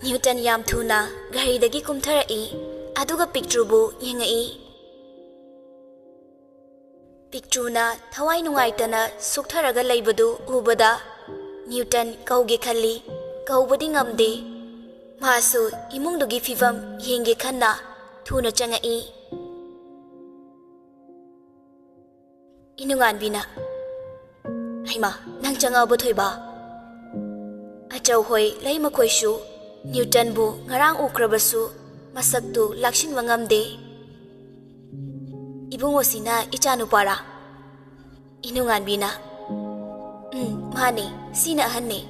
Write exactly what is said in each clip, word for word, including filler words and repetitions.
ꯅ꯭ꯌꯨꯇꯟ ꯌꯥꯝ ꯊꯨꯅ ꯘꯔꯤꯗꯒꯤ ꯀꯨꯝꯊꯔꯛꯏ, ꯑꯗꯨꯒ ꯄꯤꯛꯇ꯭ꯔꯨꯕꯨ ꯌꯦꯡꯉꯛꯏ꯫ ꯄꯤꯛꯇ꯭ꯔꯨꯅ ꯊꯋꯥꯏ ꯅꯨꯡꯉꯥꯏꯇꯅ ꯁꯨꯛꯊꯔꯒ ꯂꯩꯕꯗꯨ ꯎꯕꯗ ꯅ꯭ꯌꯨꯇꯟ ꯀꯧꯒꯦ ꯈꯜꯂꯤ, ꯀꯧꯕꯗꯤ ꯉꯝꯗꯦ꯫ ꯃꯥꯁꯨ ꯏꯃꯨꯡꯗꯨꯒꯤ ꯐꯤꯚꯝ ꯌꯦꯡꯒꯦ ꯈꯟꯅ ꯊꯨꯅ ꯆꯪꯉꯛꯏ꯫ ꯏꯅꯨꯉꯥꯟꯕꯤꯅ, "ꯍꯩꯃꯥ, ꯅꯪ ꯆꯪꯉꯛꯑꯕꯣ ꯊꯣꯏꯕ?" ꯑꯆꯧ ꯍꯣꯏ ꯂꯩꯃꯈꯣꯏꯁꯨ ꯅ꯭ꯌꯨꯇꯟꯕꯨ ꯉꯔꯥꯡ ꯎꯈ꯭ꯔꯕꯁꯨ ꯃꯁꯛꯇꯨ ꯂꯥꯛꯁꯤꯟꯕ ꯉꯝꯗꯦ꯫ "ꯏꯕꯨꯡꯉꯣꯁꯤꯅ ꯏꯆꯥꯅꯨꯄꯥꯔꯥ?" ꯏꯅꯨꯉꯥꯟꯕꯤꯅ, "ꯎꯝ, ꯃꯥꯅꯦ, ꯁꯤꯅ ꯑꯍꯟꯅꯦ꯫"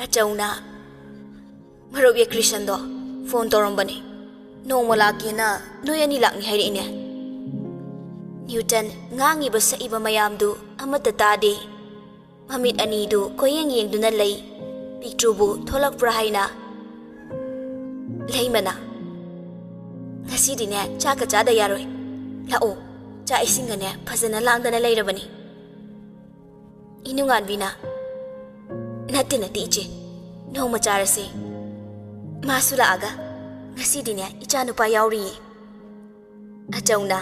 ꯑꯆꯧꯅ, "ꯃꯔꯨꯞ ꯌꯦ ꯀ꯭ꯔꯤꯁꯟꯗꯣ ꯐꯣꯟ ꯇꯧꯔꯝꯕꯅꯦ, ꯅꯣꯡꯃ ꯂꯥꯛꯀꯦꯅ ꯅꯣꯏ ꯑꯅꯤ ꯂꯥꯛꯅꯤ ꯍꯥꯏꯔꯛꯏꯅꯦ꯫" ꯅ꯭ꯌꯨꯇꯟ ꯉꯥꯡꯉꯤꯕ ꯁꯛꯏꯕ ꯃꯌꯥꯝꯗꯨ ꯑꯃꯠꯇ ꯇꯥꯗꯦ꯫ ꯃꯃꯤꯠ ꯑꯅꯤꯗꯨ ꯀꯣꯏꯌꯦꯡ ꯌꯦꯡꯗꯨꯅ ꯂꯩ꯫ ꯄꯤꯛꯇ꯭ꯔꯨꯕꯨ ꯊꯣꯛꯂꯛꯄ꯭ꯔꯥ ꯍꯥꯏꯅ꯫ ꯂꯩꯃꯅ, "ꯉꯁꯤꯗꯤꯅꯦ ꯆꯥꯛꯀ ꯆꯥꯗ ꯌꯥꯔꯣꯏ꯫ ꯂꯥꯛꯑꯣ, ꯆꯥꯛ ꯏꯁꯤꯡꯒꯅꯦ ꯐꯖꯅ ꯂꯥꯡꯗꯅ ꯂꯩꯔꯕꯅꯤ꯫" ꯏꯅꯨꯉꯥꯟꯕꯤꯅ, "ꯅꯠꯇꯦ, ꯅꯠꯇꯦ ꯏꯆꯦ, ꯅꯣꯡꯃ ꯆꯥꯔꯁꯦ꯫ ꯃꯥꯁꯨ ꯂꯥꯛꯑꯒ ꯉꯁꯤꯗꯤꯅꯦ ꯏꯆꯥꯅꯨꯄꯥ ꯌꯥꯎꯔꯤꯌꯦ꯫" ꯑꯆꯧꯅ,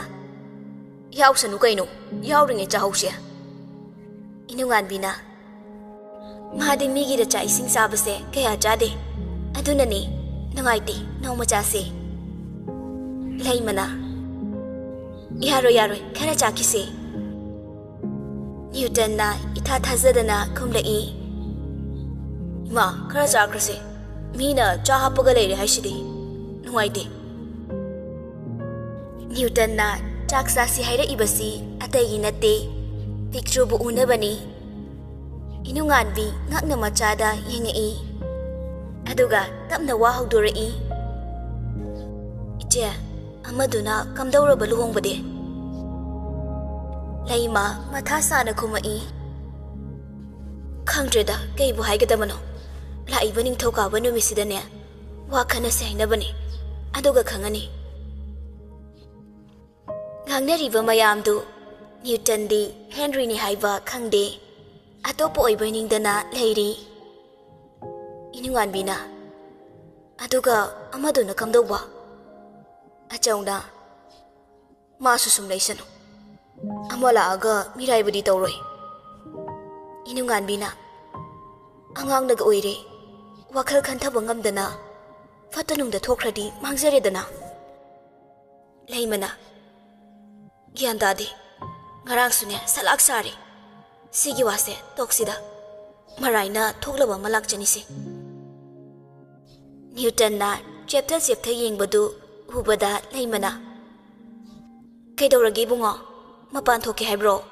"ꯌꯥꯎꯁꯅꯨ ꯀꯩꯅꯣ, ꯌꯥꯎꯔꯤꯉꯩ ꯆꯥꯍꯧꯁꯦ꯫" ꯏꯅꯨꯉꯥꯟꯕꯤꯅ, "ꯃꯥꯗꯤ ꯃꯤꯒꯤꯗ ꯆꯥꯛ ꯏꯁꯤꯡ ꯆꯥꯕꯁꯦ ꯀꯌꯥ ꯆꯥꯗꯦ, ꯑꯗꯨꯅꯅꯦ, ꯅꯨꯡꯉꯥꯏꯇꯦ, ꯅꯣꯡꯃ ꯆꯥꯁꯦ꯫" ꯂꯩꯃꯅ, "ꯌꯥꯔꯣꯏ, ꯌꯥꯔꯣꯏ, ꯈꯔ ꯆꯥꯈꯤꯁꯦ꯫" ꯅ꯭ꯌꯨꯇꯟꯅ ꯏꯊꯥ ꯊꯥꯖꯗꯅ ꯈꯨꯝꯂꯛꯏ, "ꯏꯃꯥ, ꯈꯔ ꯆꯥꯈ꯭ꯔꯁꯦ, ꯃꯤꯅ ꯆꯥ ꯍꯥꯞꯄꯒ ꯂꯩꯔꯦ ꯍꯥꯏꯁꯤꯗꯤ, ꯅꯨꯡꯉꯥꯏꯇꯦ꯫" ꯅ꯭ꯌꯨꯇꯟꯅ ꯆꯥꯛ ꯆꯥꯁꯤ ꯍꯥꯏꯔꯛꯏꯕꯁꯤ ꯑꯇꯩꯒꯤ ꯅꯠꯇꯦ, ꯄꯤꯛꯇ꯭ꯔꯨꯕꯨ ꯎꯅꯕꯅꯤ꯫ ꯏꯅꯨꯉꯥꯟꯕꯤ ꯉꯛꯅ ꯃꯆꯥꯗ ꯌꯦꯡꯉꯛꯏ, ꯑꯗꯨꯒ ꯇꯞꯅ ꯋꯥ ꯍꯧꯗꯣꯔꯛꯏ, "ꯏꯆꯦ, ꯑꯃꯗꯨꯅ ꯀꯝꯗꯧꯔꯕ ꯂꯨꯍꯣꯡꯕꯗꯤ?" ꯂꯩꯃ ꯃꯊꯥ ꯁꯥꯅ ꯈꯨꯝꯃꯛꯏ, "ꯈꯪꯗ꯭ꯔꯦꯗ, ꯀꯩꯕꯨ ꯍꯥꯏꯒꯗꯕꯅꯣ꯫ ꯂꯥꯛꯏꯕ ꯅꯤꯡꯊꯧꯀꯥꯕ ꯅꯨꯃꯤꯠꯁꯤꯗꯅꯦ ꯋꯥ ꯈꯟꯅꯁꯦ ꯍꯥꯏꯅꯕꯅꯤ, ꯑꯗꯨꯒ ꯈꯪꯉꯅꯤ꯫" ꯉꯥꯡꯅꯔꯤꯕ ꯃꯌꯥꯝꯗꯨ ꯅ꯭ꯌꯨꯇꯟꯗꯤ ꯍꯦꯟꯔꯤꯅꯤ ꯍꯥꯏꯕ ꯈꯪꯗꯦ, ꯑꯇꯣꯞꯄ ꯑꯣꯏꯕꯣꯏ ꯅꯤꯡꯗꯅ ꯂꯩꯔꯤ꯫ ꯏꯅꯨꯉꯥꯟꯕꯤꯅ, ꯑꯗꯨꯒ ꯑꯃꯗꯨꯅ ꯀꯝꯗꯧꯕ? ꯑꯆꯧꯅ, ꯃꯥꯁꯨ ꯁꯨꯝ ꯂꯩꯁꯅꯨ꯫ ꯑꯃ ꯂꯥꯛꯑꯒ ꯃꯤꯔꯥꯏꯕꯗꯤ ꯇꯧꯔꯣꯏ꯫ ꯏꯅꯨꯉꯥꯟꯕꯤꯅ, ꯑꯉꯥꯡꯅꯒ ꯑꯣꯏꯔꯦ, ꯋꯥꯈꯜ ꯈꯟꯊꯕ ꯉꯝꯗꯅ ꯐꯠꯇ ꯅꯨꯡꯗ ꯊꯣꯛꯈ꯭ꯔꯗꯤ ꯃꯥꯡꯖꯔꯦꯗꯅ꯫ ꯂꯩꯃꯅ, ꯒ꯭ꯌꯥꯟ ꯇꯥꯗꯦ, ꯉꯔꯥꯡꯁꯨꯅꯦ ꯁꯂꯥꯛ ꯁꯥꯔꯦ꯫ ꯁꯤꯒꯤ ꯋꯥꯁꯦ ꯇꯣꯛꯁꯤꯗ, ꯃꯔꯥꯏꯅ ꯊꯣꯛꯂꯕ ꯑꯃ ꯂꯥꯛꯆꯅꯤꯁꯦ꯫ ꯅ꯭ꯌꯨꯇꯟꯅ ꯆꯦꯞꯊ ꯆꯦꯞꯊ ꯌꯦꯡꯕꯗꯨ ꯎꯕꯗ ꯂꯩꯃꯅ, "ꯀꯩꯗꯧꯔꯒꯦ ꯏꯕꯨꯡꯉꯣ? ꯃꯄꯥꯟ ꯊꯣꯛꯀꯦ ꯍꯥꯏꯕ꯭ꯔꯣ?"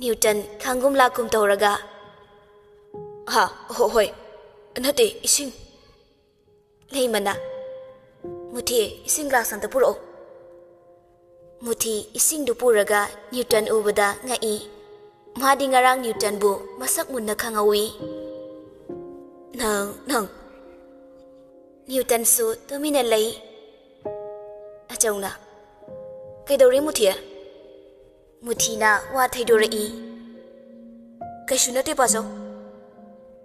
ꯅ꯭ꯌꯨꯇꯟ ꯈꯥꯡꯒꯨꯝ ꯂꯥꯛꯀꯨꯝ ꯇꯧꯔꯒ, "ꯍꯥ, ꯍꯣ-, ꯍꯣꯏ, ꯅꯠꯇꯦ, ꯏꯁꯤꯡ꯫" ꯂꯩꯃꯅ, "ꯃꯨꯊꯤ, ꯏꯁꯤꯡ ꯒ꯭ꯂꯥꯁ ꯑꯝꯇ ꯄꯨꯔꯛꯑꯣ꯫" ꯃꯨꯊꯤ ꯏꯁꯤꯡꯗꯨ ꯄꯨꯔꯒ ꯅ꯭ꯌꯨꯇꯟ ꯎꯕꯗ ꯉꯛꯏ꯫ ꯃꯥꯗꯤ ꯉꯔꯥꯡ ꯅ꯭ꯌꯨꯇꯟꯕꯨ ꯃꯁꯛ ꯃꯨꯟꯅ ꯈꯪꯍꯧꯏ꯫ "ꯅꯪ, ꯅꯪ꯫" ꯅ꯭ꯌꯨꯇꯟꯁꯨ ꯇꯨꯃꯤꯟꯅ ꯂꯩ꯫ ꯑꯆꯧꯅ, "ꯀꯩꯗꯧꯔꯦ ꯃꯨꯊꯤ?" ꯃꯨꯊꯤꯅ ꯋꯥ ꯊꯩꯗꯣꯔꯛꯏ꯫ "ꯀꯩꯁꯨ ꯅꯠꯇꯦ ꯄꯥꯖꯧ꯫"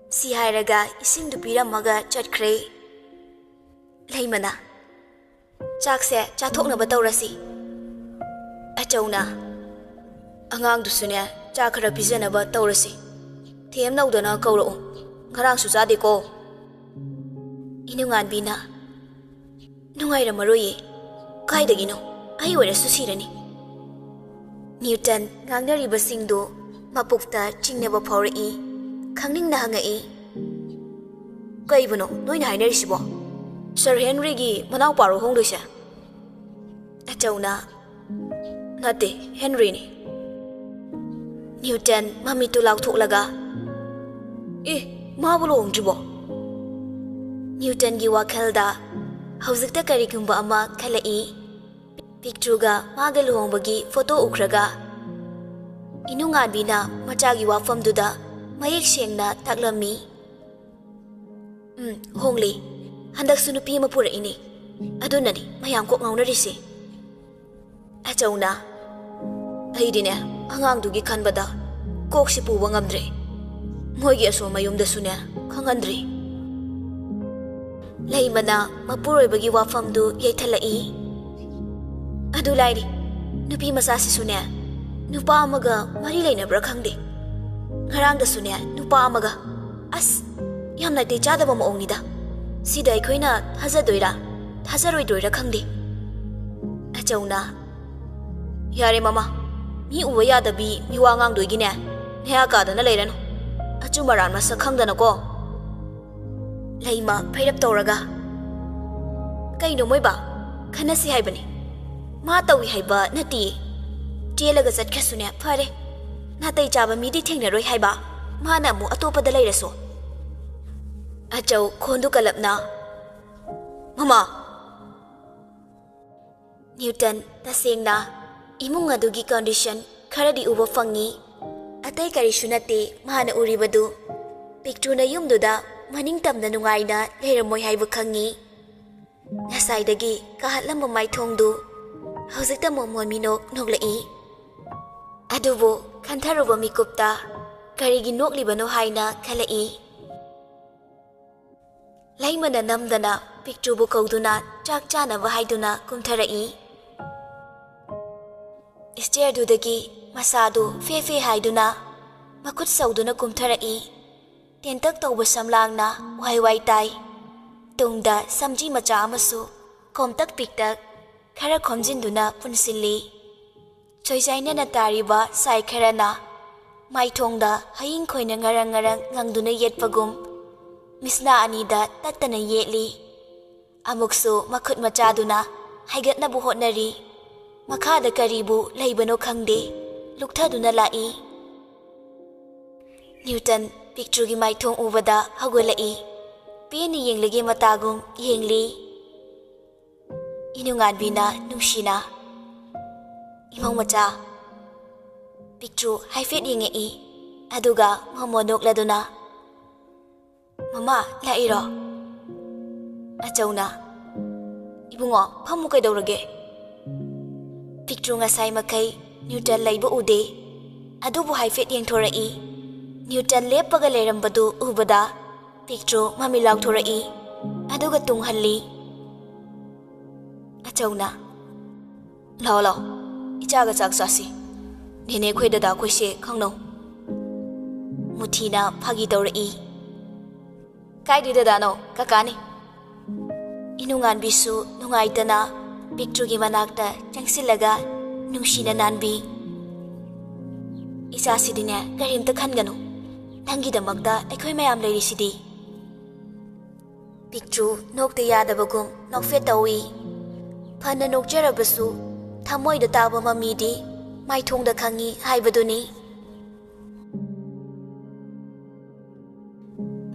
ꯁꯤ ꯍꯥꯏꯔꯒ ꯏꯁꯤꯡꯗꯨ ꯄꯤꯔꯝꯃꯒ ꯆꯠꯈ꯭ꯔꯦ꯫ ꯂꯩꯃꯅ, "ꯆꯥꯛꯁꯦ ꯆꯥꯊꯣꯛꯅꯕ ꯇꯧꯔꯁꯤ꯫" ꯑꯆꯧꯅ, "ꯑꯉꯥꯡꯗꯨꯁꯨꯅꯦ ꯆꯥꯛ ꯈꯔ ꯄꯤꯖꯅꯕ ꯇꯧꯔꯁꯤ꯫ ꯊꯦꯝꯅꯧꯗꯅ ꯀꯧꯔꯛꯎ, ꯉꯔꯥꯡꯁꯨ ꯆꯥꯗꯦꯀꯣ꯫" ꯏꯅꯨꯉꯥꯟꯕꯤꯅ, "ꯅꯨꯡꯉꯥꯏꯔꯝꯃꯔꯣꯏꯌꯦ꯫ ꯀꯥꯏꯗꯒꯤꯅꯣ? ꯑꯩ ꯑꯣꯏꯔꯁꯨ ꯁꯤꯔꯅꯤ꯫" ꯅ꯭ꯌꯨꯇꯟ ꯉꯥꯡꯅꯔꯤꯕꯁꯤꯡꯗꯨ ꯃꯄꯨꯛꯇ ꯆꯤꯡꯅꯕ ꯐꯥꯎꯔꯛꯏ꯫ ꯈꯪꯅꯤꯡꯅ ꯍꯪꯉꯛꯏ, "ꯀꯩꯕꯨꯅꯣ ꯅꯣꯏꯅ ꯍꯥꯏꯅꯔꯤꯁꯤꯕꯣ? ꯁꯔ ꯍꯦꯟꯔꯤꯒꯤ ꯃꯅꯥꯎꯄꯥꯔꯣ ꯍꯣꯡꯗꯣꯏꯁꯦ?" ꯑꯆꯧꯅ, "ꯅꯠꯇꯦ, ꯍꯦꯟꯔꯤꯅꯤ꯫" ꯅ꯭ꯌꯨꯇꯟ ꯃꯃꯤꯠꯇꯨ ꯂꯥꯎꯊꯣꯛꯂꯒ, "ꯑꯦ, ꯃꯥꯕꯨ ꯂꯨꯍꯣꯡꯗ꯭ꯔꯤꯕꯣ?" ꯅ꯭ꯌꯨꯇꯟꯒꯤ ꯋꯥꯈꯜꯗ ꯍꯧꯖꯤꯛꯇ ꯀꯔꯤꯒꯨꯝꯕ ꯑꯃ ꯈꯜꯂꯛꯏ꯫ ꯄꯤꯛꯇ꯭ꯔꯨꯒ ꯃꯥꯒ ꯂꯨꯍꯣꯡꯕꯒꯤ ꯐꯣꯇꯣ ꯎꯈ꯭ꯔꯒ, ꯏꯅꯨꯉꯥꯟꯕꯤꯅ ꯃꯆꯥꯒꯤ ꯋꯥꯐꯝꯗꯨꯗ ꯃꯌꯦꯛ ꯁꯦꯡꯅ ꯇꯥꯛꯂꯝꯃꯤ꯫ "ꯎꯝ, ꯍꯣꯡꯂꯦ꯫ ꯍꯟꯗꯛꯁꯨ ꯅꯨꯄꯤ ꯑꯃ ꯄꯨꯔꯛꯏꯅꯦ꯫ ꯑꯗꯨꯅꯅꯤ ꯃꯌꯥꯝ ꯀꯣꯛ ꯉꯥꯎꯅꯔꯤꯁꯦ꯫" ꯑꯆꯧꯅ, "ꯑꯩꯗꯤꯅꯦ, ꯑꯉꯥꯡꯗꯨꯒꯤ ꯈꯟꯕꯗ ꯀꯣꯛꯁꯤ ꯄꯨꯕ ꯉꯝꯗ꯭ꯔꯦ꯫ ꯃꯣꯏꯒꯤ ꯑꯁꯣꯝ ꯃꯌꯨꯝꯗꯁꯨꯅꯦ ꯈꯪꯍꯟꯗ꯭ꯔꯤ꯫" ꯂꯩꯃꯅ ꯃꯄꯨꯔꯣꯏꯕꯒꯤ ꯋꯥꯐꯝꯗꯨ ꯌꯩꯊꯠꯂꯛꯏ꯫ ꯑꯗꯨ ꯂꯥꯏꯔꯤ, ꯅꯨꯄꯤ ꯃꯆꯥꯁꯤꯁꯨꯅꯦ, ꯅꯨꯄꯥ ꯑꯃꯒ ꯃꯔꯤ ꯂꯩꯅꯕ꯭ꯔꯥ ꯈꯪꯗꯦ꯫ ꯉꯔꯥꯡꯗꯁꯨꯅꯦ, ꯅꯨꯄꯥ ꯑꯃꯒ꯫ ꯑꯁ, ꯌꯥꯝ ꯅꯥꯇꯩ ꯆꯥꯗꯕ ꯃꯑꯣꯡꯅꯤꯗ꯫ ꯁꯤꯗ ꯑꯩꯈꯣꯏꯅ ꯊꯥꯖꯗꯣꯏꯔꯥ, ꯊꯥꯖꯔꯣꯏꯗꯣꯏꯔꯥ ꯈꯪꯗꯦ꯫ ꯑꯆꯧꯅ, "ꯌꯥꯔꯦ ꯃꯃꯥ, ꯃꯤ ꯎꯕ ꯌꯥꯗꯕꯤ ꯃꯤ ꯋꯥ ꯉꯥꯡꯗꯣꯏꯒꯤꯅꯦ, ꯅꯌꯥ ꯀꯥꯗꯅ ꯂꯩꯔꯅꯨ꯫ ꯑꯆꯨꯝ ꯑꯔꯥꯟ ꯃꯁꯛ ꯈꯪꯗꯅꯀꯣ꯫" ꯂꯩꯃ ꯐꯩꯔꯞ ꯇꯧꯔꯒ, "ꯀꯩꯅꯣ ꯃꯣꯏꯕꯥ? ꯈꯟꯅꯁꯤ ꯍꯥꯏꯕꯅꯤ꯫ ꯃꯥ ꯇꯧꯏ ꯍꯥꯏꯕ ꯅꯠꯇꯤꯌꯦ꯫ ꯆꯦꯜꯂꯒ ꯆꯠꯈ꯭ꯔꯁꯨꯅꯦ ꯐꯔꯦ꯫ ꯅꯥꯇꯩ ꯆꯥꯕ ꯃꯤꯗꯤ ꯊꯦꯡꯅꯔꯣꯏ ꯍꯥꯏꯕ꯫ ꯃꯥꯅ ꯑꯃꯨꯛ ꯑꯇꯣꯞꯄꯗ ꯂꯩꯔꯁꯨ꯫" ꯑꯆꯧ ꯈꯣꯟꯗꯨ ꯀꯜꯂꯞꯅ, "ꯃꯃꯥ!" ꯅ꯭ꯌꯨꯇꯟ ꯇꯁꯦꯡꯅ ꯏꯃꯨꯡ ꯑꯗꯨꯒꯤ condition ꯈꯔꯗꯤ ꯎꯕ ꯐꯪꯉꯤ꯫ ꯑꯇꯩ ꯀꯔꯤꯁꯨ ꯅꯠꯇꯦ ꯃꯥꯅ ꯎꯔꯤꯕꯗꯨ꯫ ꯄꯤꯛꯇ꯭ꯔꯨꯅ ꯌꯨꯝꯗꯨꯗ ꯃꯅꯤꯡ ꯇꯝꯅ ꯅꯨꯡꯉꯥꯏꯅ ꯂꯩꯔꯝꯃꯣꯏ ꯍꯥꯏꯕ ꯈꯪꯉꯤ꯫ ꯉꯁꯥꯏꯗꯒꯤ ꯀꯥꯍꯠꯂꯝꯕ ꯃꯥꯏꯊꯣꯡꯗꯨ ꯍꯧꯖꯤꯛꯇ ꯃꯣꯃꯣꯟ ꯃꯤꯅꯣꯛ ꯅꯣꯛꯂꯛꯏ꯫ ꯑꯗꯨꯕꯨ ꯈꯟꯊꯔꯨꯕ ꯃꯤꯀꯨꯞꯇ ꯀꯔꯤꯒꯤ ꯅꯣꯛꯂꯤꯕꯅꯣ ꯍꯥꯏꯅ ꯈꯜꯂꯛꯏ꯫ ꯂꯩꯃꯅ ꯅꯝꯗꯅ ꯄꯤꯛꯇ꯭ꯔꯨꯕꯨ ꯀꯧꯗꯨꯅ ꯆꯥꯛ ꯆꯥꯅꯕ ꯍꯥꯏꯗꯨꯅ ꯀꯨꯝꯊꯔꯛꯏ꯫ stairꯗꯨꯗꯒꯤ ꯃꯁꯥꯗꯨ ꯐꯦ ꯐꯦ ꯍꯥꯏꯗꯨꯅ ꯃꯈꯨꯠ ꯁꯧꯗꯨꯅ ꯀꯨꯝꯊꯔꯛꯏ꯫ ꯇꯦꯟꯇꯛ ꯇꯧꯕ ꯁꯝꯂꯥꯡꯅ ꯋꯥꯏ ꯋꯥꯏ ꯇꯥꯏ꯫ ꯇꯨꯡꯗ ꯁꯝꯖꯤ ꯃꯆꯥ ꯑꯃꯁꯨ ꯀꯣꯝꯇꯛ ꯄꯤꯛꯇꯛ ꯈꯔ ꯈꯣꯝꯖꯤꯟꯗꯨꯅ ꯄꯨꯟꯁꯤꯜꯂꯤ꯫ ꯆꯣꯏꯆꯥꯏꯅꯅ ꯇꯥꯔꯤꯕ ꯁꯥꯏ ꯈꯔꯅ ꯃꯥꯏꯊꯣꯡꯗ ꯍꯌꯤꯡ ꯈꯣꯏꯅ ꯉꯔꯪ ꯉꯔꯪ ꯉꯪꯗꯨꯅ ꯌꯦꯠꯄꯒꯨꯝ ꯃꯤꯠꯁꯅꯥ ꯑꯅꯤꯗ ꯇꯠꯇꯅ ꯌꯦꯠꯂꯤ꯫ ꯑꯃꯨꯛꯁꯨ ꯃꯈꯨꯠ ꯃꯆꯥꯗꯨꯅ ꯍꯥꯏꯒꯠꯅꯕ ꯍꯣꯠꯅꯔꯤ꯫ ꯃꯈꯥꯗ ꯀꯔꯤꯕꯨ ꯂꯩꯕꯅꯣ ꯈꯪꯗꯦ, ꯂꯨꯛꯊꯗꯨꯅ ꯂꯥꯛꯏ꯫ ꯅ꯭ꯌꯨꯇꯟ ꯄꯤꯛꯇ꯭ꯔꯨꯒꯤ ꯃꯥꯏꯊꯣꯡ ꯎꯕꯗ ꯍꯧꯒꯠꯂꯛꯏ꯫ ꯄꯦꯟꯅ ꯌꯦꯡꯂꯒꯦ ꯃꯇꯥꯒꯨꯝ ꯌꯦꯡꯂꯤ꯫ ꯏꯅꯨꯉꯥꯟꯕꯤꯅ ꯅꯨꯡꯁꯤꯅ, "ꯏꯃꯧ ꯃꯆꯥ꯫" ꯄꯤꯛꯇ꯭ꯔꯨ ꯍꯥꯏꯐꯦꯠ ꯌꯦꯡꯉꯛꯏ, ꯑꯗꯨꯒ ꯃꯣꯃꯣꯟ ꯅꯣꯛꯂꯗꯨꯅ, "ꯃꯃꯥ, ꯂꯥꯛꯏꯔꯣ?" ꯑꯆꯧꯅ, "ꯏꯕꯨꯡꯉꯣ, ꯐꯝꯃꯨ, ꯀꯩꯗꯧꯔꯒꯦ?" ꯄꯤꯛꯇ꯭ꯔꯨ ꯉꯁꯥꯏ ꯃꯈꯩ ꯅ꯭ꯌꯨꯇꯟ ꯂꯩꯕ ꯎꯗꯦ, ꯑꯗꯨꯕꯨ ꯍꯥꯏꯐꯦꯠ ꯌꯦꯡꯊꯣꯔꯛꯏ꯫ ꯅ꯭ꯌꯨꯇꯟ ꯂꯦꯞꯄꯒ ꯂꯩꯔꯝꯕꯗꯨ ꯎꯕꯗ ꯄꯤꯛꯇ꯭ꯔꯨ ꯃꯃꯤꯠ ꯂꯥꯎꯊꯣꯔꯛꯏ꯫ ꯑꯗꯨꯒ ꯇꯨꯡꯍꯜꯂꯤ꯫ ꯑꯆꯧꯅ, "ꯂꯥꯛꯑꯣ, ꯂꯥꯛꯑꯣ, ꯏꯆꯥꯒ ꯆꯥꯛ ꯆꯥꯁꯤ꯫ ꯅꯦꯅꯦ ꯈꯣꯏ ꯗꯗꯥ ꯈꯣꯏꯁꯦ ꯈꯪꯅꯧ꯫" ꯃꯨꯊꯤꯅ ꯐꯥꯒꯤ ꯇꯧꯔꯛꯏ꯫ "ꯀꯥꯏꯗꯩ ꯗꯗꯥꯅꯣ, ꯀꯀꯥꯅꯤ꯫" ꯏꯅꯨꯉꯥꯟꯕꯤꯁꯨ ꯅꯨꯡꯉꯥꯏꯇꯅ ꯄꯤꯛꯇ꯭ꯔꯨꯒꯤ ꯃꯅꯥꯛꯇ ꯆꯪꯁꯤꯜꯂꯒ ꯅꯨꯡꯁꯤꯅ ꯅꯥꯟꯕꯤ꯫ "ꯏꯆꯥꯁꯤꯗꯤꯅꯦ, ꯀꯔꯤꯝꯇ ꯈꯟꯒꯅꯨ꯫ ꯅꯪꯒꯤꯗꯃꯛꯇ ꯑꯩꯈꯣꯏ ꯃꯌꯥꯝ ꯂꯩꯔꯤꯁꯤꯗꯤ꯫" ꯄꯤꯛꯇ꯭ꯔꯨ ꯅꯣꯛꯇ ꯌꯥꯗꯕꯒꯨꯝ ꯅꯣꯛꯐꯦꯠ ꯇꯧꯏ꯫ ꯐꯅ ꯅꯣꯛꯆꯔꯕꯁꯨ ꯊꯃꯣꯏꯗ ꯇꯥꯕ ꯃꯃꯤꯗꯤ ꯃꯥꯏꯊꯣꯡꯗ ꯈꯪꯏ ꯍꯥꯏꯕꯗꯨꯅꯤ꯫